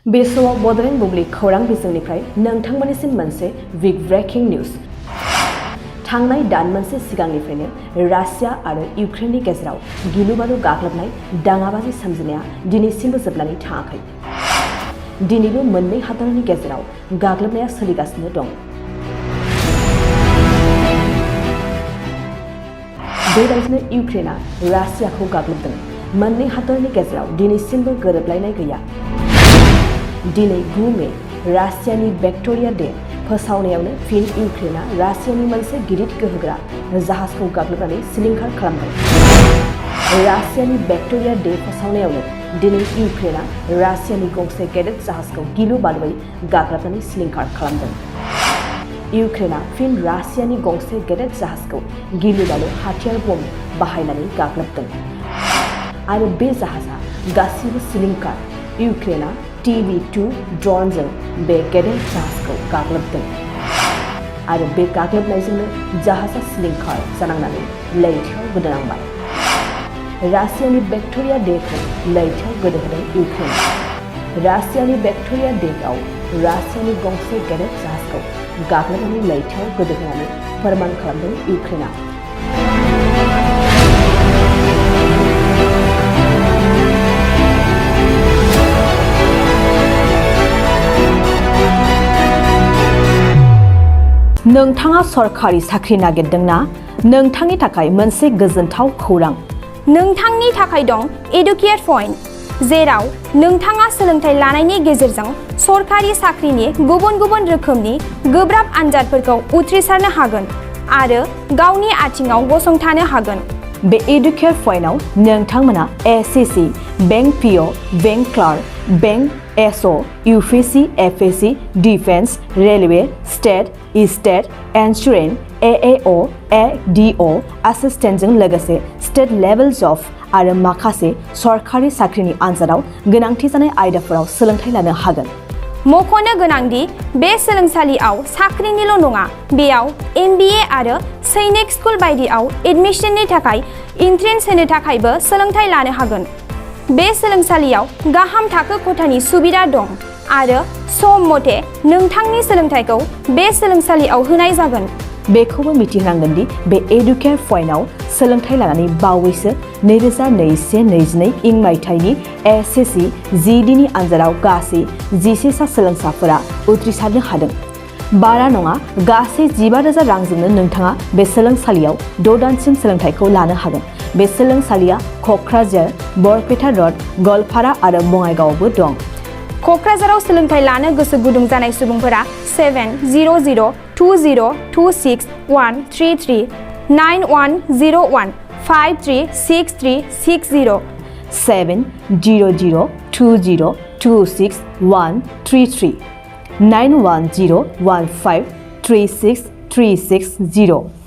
बे समाव बड'लेण्ड बुब्लि खौरां बिजोंनिफ्राय नोंथांमोननिसिम मोनसे बिग ब्रेकिं निउज। थांनाय दान मोनसे सिगांनिफ्रायनो रासिया आरो इउक्रेननि गेजेराव गिलु-बालु गाग्लोबनाय दाङाबाजि सोमजिनाया दिनैसिमबो जोबनानै थाङाखै। दिनैबो मोननै हादरनि गेजेराव गाग्लोबनाया सोलिगासिनो दं। बेबायदिनो इउक्रेना रासियाखौ गाग्लोबदों। मोननै हादरनि गेजेराव दिनैसिमबो गोरोबलायनाय गैया। दिनै 9 मे रासियानि भिक्ट'रिया डे फोसावनायावनो फिन इउक्रेना रासियानि मोनसे गिदिर गोहोगोरा जाहाजखौ गाग्लोबनानै सिलिंखार खालामदों। रासियानि भिक्ट'रिया डे फोसावनायावनो दिनै इउक्रेना रासियानि गंसे गेदेर जाहाजखौ गिलु-बालुयै गाग्लोबनानै सिलिंखार खालामदों। इउक्रेना फिन रासियानि गंसे गेदेर जाहाजखौ गिलु-बालु हाथियार बम बाहायनानै गाग्लोबदों आरो बे जाहाजा गासिबो सिलिंखार। इउक्रेना TB2 ड्र'नजों बे गेदेर जाहाजखौ गाग्लोबदों आरो बे गाग्लोबनायजोंनो जाहाजा सिलिंखार जानांनानै लैथोआव गोदोनांबाय। रासियानि भिक्ट'रिया डेखौ लैथोआव गोदोहोदों इउक्रेना। रासियानि भिक्ट'रिया डेआव रासियानि गंसे गेदेर जाहाजखौ गाग्लोबनानै लैथोआव गोदोहोनानै फोरमान खालामदों इउक्रेना। नोंथाङा सरखारि साख्रि नागिरदोंना? नोंथांनि थाखाय मोनसे गोजोनथाव खौरां। नोंथांनि थाखाय दं एडुकेट पइन्ट, जेराव नोंथाङा सोलोंथाइ लानायनि गेजेरजों सरखारि साख्रिनि गुबुन गुबुन रोखोमनि गोब्राब आनजादफोरखौ उथ्रिसारनो हागोन आरो गावनि आथिङाव गसंथानो हागोन। बे एडुकेट पइन्टआव नोंथांमोना SSC, bank PO, bank clerk, bank SO, UPSC, FSC, defence, railway, state insurance, AAO, ADO एसिस्टेन्टजों लोगोसे स्टेट लेभेल जब आरो माखासे सरखारि साख्रिनि आनजादाव गोनांथि जानाय आयदाफोराव सोलोंथाइ लानो हागोन। मख'नो गोनांदि बे सोलोंसालियाव साख्रिनिल' नङा, बेयाव MBA आरो सैनिक स्कुल बायदियाव एडमिशननि थाखाय एन्ट्रेन्स होनो थाखायबो सोलोंथाइ लानो हागोन। बे सोलोंसालियाव गाहाम थाखो खथानि सुबिदा दं आरो सम मथे नोंथांनि सोलोंथाइखौ बे सोलोंसालियाव होनाय जागोन। बेखौबो मिथिनांगोन दि बे एडुकेट पइन्टआव सोलोंथाइ लानानै बावैसो 2021-22 इं मायथाइनि SSC GDनि आनजादाव गासै 11 सा सोलोंसाफोरा उथ्रिसारनो हादों। बारा नङा, गासै 15,000 रांजोंनो नोंथाङा बे सोलोंसालियाव 6 दानसिम सोलोंथाइखौ लानो हागोन। बे सोलोंसालिया क'क्राझार, बरपेटा र'ड, गवालपारा आरो बङाइगावआवबो दं। क'क्राझाराव सोलोंथाइ लानो गोसो गुदुं जानाय सुबुंफोरा 70020261333 9101536360 70020261333 9101536360